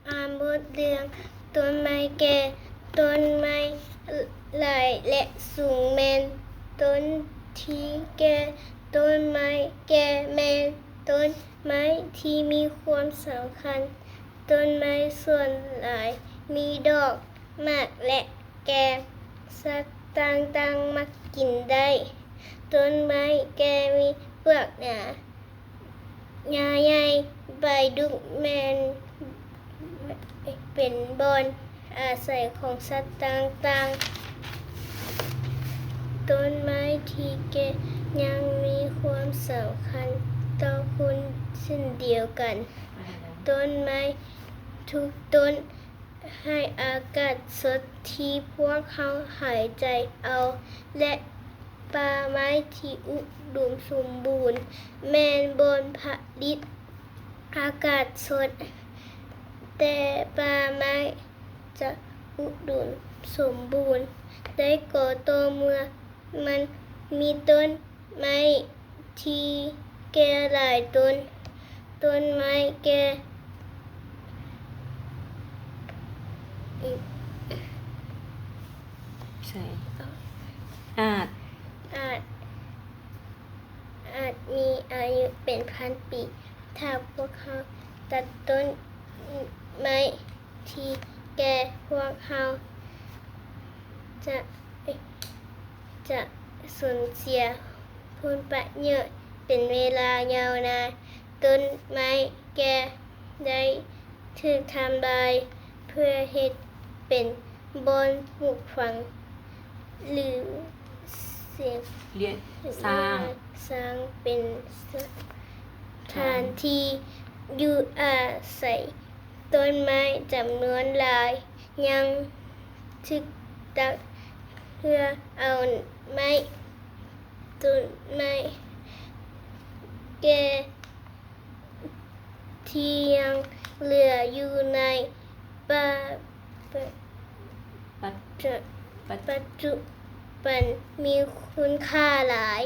ອ່ານບົດເລື່ອງ ຕົ້ນໄມ້ແກ່. ຕົ້ນໄມ້ຫຼາຍ ແລະ ສູງແມ່ນຕົ້ນທີ່ແກ່. ຕົ້ນໄມ້ແກ່ແມ່ນຕົ້ນໄມ້ທີ່ມີຄວາມສຳຄັນ. ຕົ້ນໄມ້ສ່ວນຫຼາຍມີດອກ, ໝາກ ແລະ ແກ່ນ. ສັດຕ່າງໆມັກກິນໄດ້. ຕົ້ນໄມ້ແກ່ມີເປືອກໜາ, ຫຍ້າໃຫຍ່, ໃບດຸກແມ່ນເປັນບ່ອນອາໄສຂອງສັດຕ່າງໆ. ຕົ້ນໄມ້ທີ່ແກ່ຍັງມີຄວາມສຳຄັນຕໍ່ຄົນເຊັ່ນດຽວກັນ. ຕົ້ນໄມ້ທຸກຕົ້ນໃຫ້ອາກາດສົດທີ່ພວກເຮົາຫາຍໃຈເອົາ ແລະ ປ່າໄມ້ທີ່ອຸດົມສົມບູນແມ່ນບ່ອນຜະລິດອາກາດສົດ, ແຕ່ປ່າໄມ້ຈະອຸດົມສົມບູນໄດ້ກໍຕໍ່ເມື່ອມັນມີຕົ້ນໄມ້ທີ່ແກ່ຫຼາຍຕົ້ນ. ຕົ້ນໄມ້ແກ່ ໃສ່ ອາດ ອາດ ອາດມີອາຍຸເປັນພັນປີ. ຖ້າພວກເຮົາຕັດຕົ້ນໄມ້ທີ່ແກ່, ພວກເຮົາຈະ ຈະສູນເສຍຜົນປະໂຫຍດເປັນເວລາຍາວນານ. ຕົ້ນໄມ້ແກ່ໄດ້ຖືກທຳລາຍເພື່ອເຮັດເປັນບ່ອນປູກຝັງ ຫຼື ສ້າງ ສ້າງເປັນສະຖານທີ່ຢູ່ອາໄສ. ຕົ້ນໄມ້ຈຳນວນຫຼາຍຍັງຖືກຕັດເພື່ອເອົາໄມ້. ຕົ້ນໄມ້ແກ່ທີ່ຍັງເຫຼືອຢູ່ໃນປ່າ ປັດ ປັດ ປັດຈຸບັນມີຄຸນຄ່າຫຼາຍ.